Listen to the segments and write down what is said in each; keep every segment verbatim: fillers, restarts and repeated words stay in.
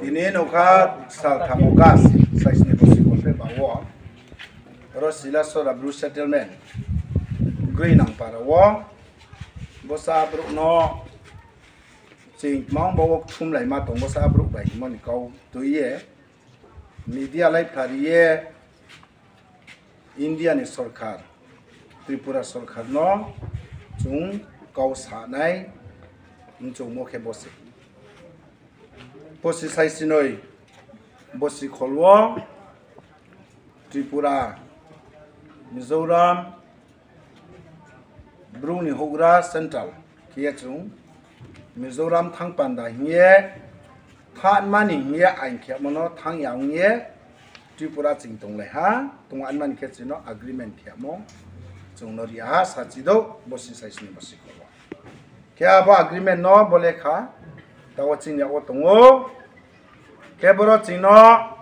Tini nokha saltham August, saisni bosi kholpheh ba wo, oro Silasora Bru settlement, Groinang para wo, bosa brouh no ching tmang bo wo kthumlaima tong, bosa brouh bai hingmo ni kau tui ye, media lai phlari ye, India ni sorkar, Tripura sorkar no chung kau sanai mchungmo khe bo se. Bosi saisinoi bosi khol wo Tripura, Mizoram, Bru ni houhgra central khe ye chung Mizoram thanng panda hing ye, thanngma ni hing ye ain khemo no thanng ya ong ye, Tripura ching tonglai ha, tong anmani khe ching no agreement khemo chung no ri ha, sachi douh, bosi saisinoi bosi khol wo. Khe abo agreement no bo lekha, taoh wo chini yag wo tong ou. Khe boro ching no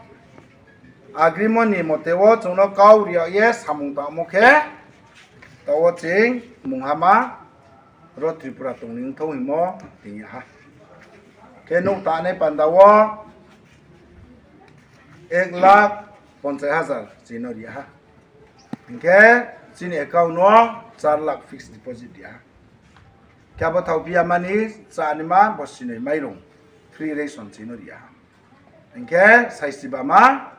agreement ni mote wo chung no kau ri yag ye samung tangmo khe, taoh wo ching munghama ro Tripura tong ni ongthou hingmo ting ya ha. Khe nouh tanai panda wo ek lakh ponchas hajar ching no ri ya ha. Hing khe chini account no char lakh fixed deposit ri ya ha. Khe abo thaophi ya mani chá naima bosi noi mairung free ration ching no ri ya ha. Hing khe saisi bama,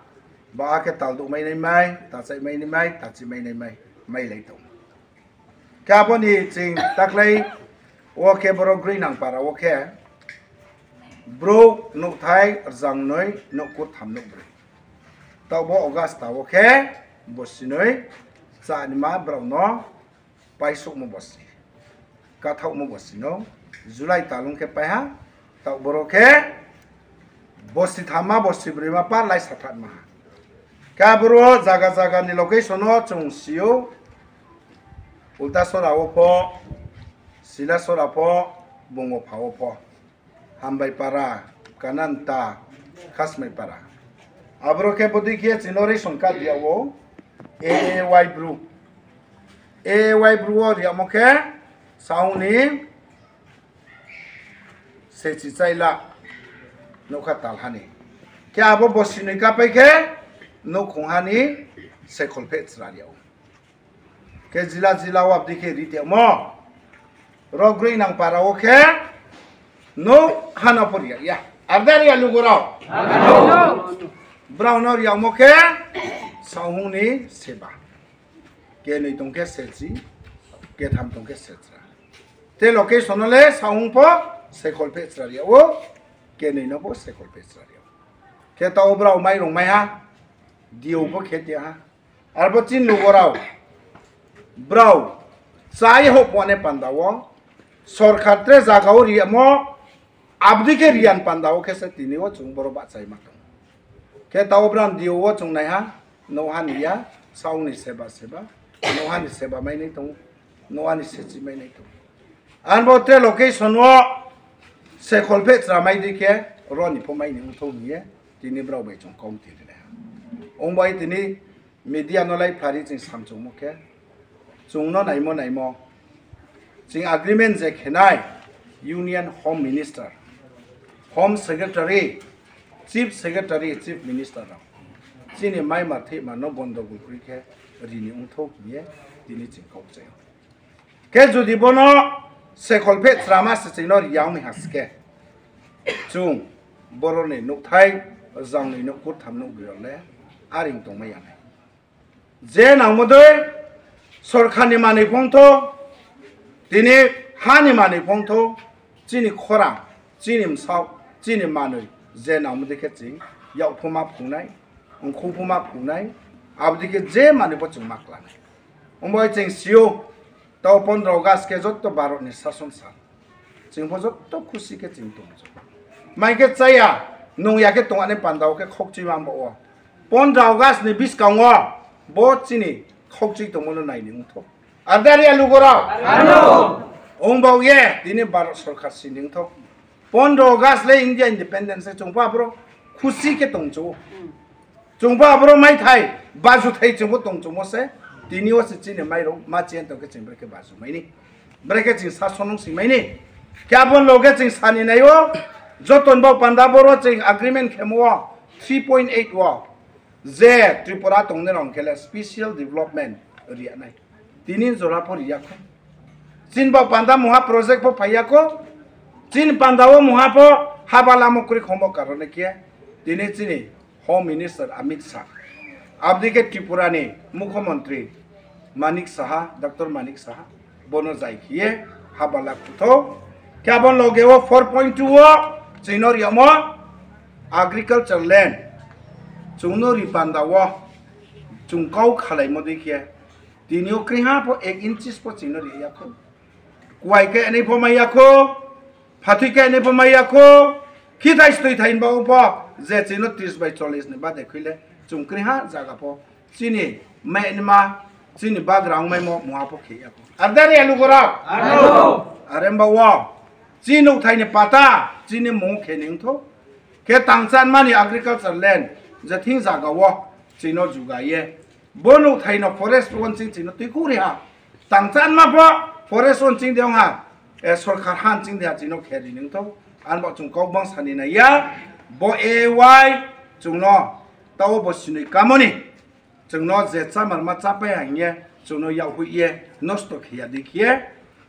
ba akhe taldouh mai nai mai, tachaih mai nai mai, tachi mai nai mai, mailai tong. Khe abo ni ching taklai wo khe boro Groinang para wo khe brouh nouhthai rzangnoi nouh kurtham nouh broi. Taoh bo August wo khe bosi noi chá naima brao no paisouhmo bosi, kathaohmo bosi no July talung khe pai ha. Taoh boro khe bosi thamma bosi broima par lai sathatma ha. Khe aboro zaga zaga ni location no chung si ou, Ultasora wo pho, Silasora pho, Bongopha wo pho, Hambaipara, Kananta, Khasmaipara. Aboro khe bodei khe ching no ration card ri yag ou, A A Y Bru. A A Y Bru wo ri yagmo khe saoh ni sechi chai lakh nouhkha talha ni. Khe abo bosi noi kapai khe nouhkhong ha ni se kholpheh chra ri yag ou. Khe jila jila wo abdei khe ri tongmo. Ro Groinang para wo khe nouh ha no pho ri yag ya. Arda ri ya lugo rao? Brao no ri yagmo khe saohhung ni seba. Kenoi tong khe sechi, ketham tong khe sechra. Te location no le saohhung pho se kholpheh chra ri yag ou, kenoi no pho se kholpheh chra ri yag ou. Khe taoh wo brao mairung mai ha, diu pho khe ti ha. Arbo chini lugo rao, brao chá ye houh phuh nai panda wo, sorkar tre zaga wo ri yagmo, abdei khe ri ya ni panda wo khe se tini wo chung boro bahchaima tong. Khe taoh wo brao ni diu wo chung nai ha, nouh ha ni ya, saohhung ni seba seba, nouh ha ni seba mai nai tong, nouh ha ni sechi mai nai tong. Arbo tre location wo se kholpheh chra mai di khe, ro ni pho mai ni ongthou hing ye, tini brao bai chung kau mthi ri nai ha. Ong bai tini media no lai phlari ching samchungmo khe, chung no naimo naimo, ching agreement je khe nai, Union Home Minister, Home Secretary, Chief Secretary, Chief Minister rao chini maima thehma no gondogol kroi khe ri ni ongthou hing ye tini ching kau kchai ou. Khe judi bo no se kholpheh chrama se ching no ri ya ong mi ha se khe, chung boro ni nouhthai, rjang noi nouh kurtham nouh broi rao le areing tongmai ya nai. Je nangmo dei sorkar ni manoi phongthou, tini ha ni manoi phongthou, chini khorang, chini bsaoh, chini manoi, je nangmo dei khe ching yak pho ma phung nai, mkhu pho ma phung nai, abo dei khe je manoi pho chung ma kla nai. Ongbai ching si ou, taoh pondro August khe joto Bharat ni sason sal. Ching pho joto khusi khe ching tong ou. Mai khe chaya, nung ya khe tong ani panda wo khe khaukchui ma bo wo. Pondro August ni buskang wo bo chini khaukchui tongmo no nai ni ongthou. Arda ri ya lugo rao? Ongba ye, tini Bharat sorkar si ni ongthou. Pondro August le India independence le chung pho aboro khusi khe tong chu. Chung pho aboro maithai, bajuthai chung pho tong chumo se, tini wo se chini mairung ma chen tong khe ching brekhe baju mai ni. Brekhe ching sason ong sing mai ni. Khe abo loge ching sa ni nai ou, Joto ni bo panda boro ching agreement khemo wo three point eight wo je Tripura tongnai rao khe le special development ri ya nai. Tini jora pho ri ya khou. Chini bo panda mungha project pho phai ya khou. Chini panda wo mungha pho haba lamo kroi khongmo karon khe tini chini Home Minister Amit Shah, abo dei khe Tripura ni Mukhyamantri Manik Saha, Doctor Manik Saha, bono zai khe ye haba la khuthou. Khe abo loge wo four point two wo ching no ri yamo agriculture land, chung no ri panda wo, chung kau khalaimo dei khe, tini yo kri ha pho ek inches pho ching no ri ya khou. Kuai khe nai pho mai ya khou, phathoi khe nai pho mai ya khou, khithai stoi thai ni ba wo pho, je ching no tris bai chollis ni bade khui le, chung kri ha zaga pho, chini mai nima, chini bagra ongmaimo mungha pho khe ya khou. Are de ri ya lugo rao? Are ba wo, chini nouhthai ni pata, chini mung khe ni ongthou. Khe tangchanma ni agriculture land, je thing zaga wo, ching no juga ye. Bo nouhthai no forest wo ching ching no tuikhouh ri ha. Tangchanma pho forest wo ching de ong ha. E, sorkar ha ching de ha ching no khe ri ni ongthou. Are ba chung kau bangsa ni nai ya. Bo A Y chung no, taoh wo bo sinoi kamo ni. Chung no je chámarma chápai ha hing ye, chung no yakhoih ye, nosto khe ya dei khe ye,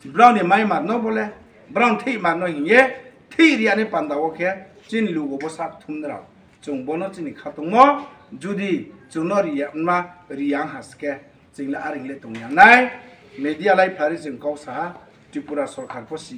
brao ni maimar no bo le, brao ni thihmar no hing ye, thih ri ya ni panda wo khe, chini lugo bo sa kthum ni rao. Chung bono chini khatungmo, judi chung no ri ya ma, ri ya ong ha se khe, ching le are hing le tong ya nai, media lai phlari chung kau sa ha, Tripura sorkar pho si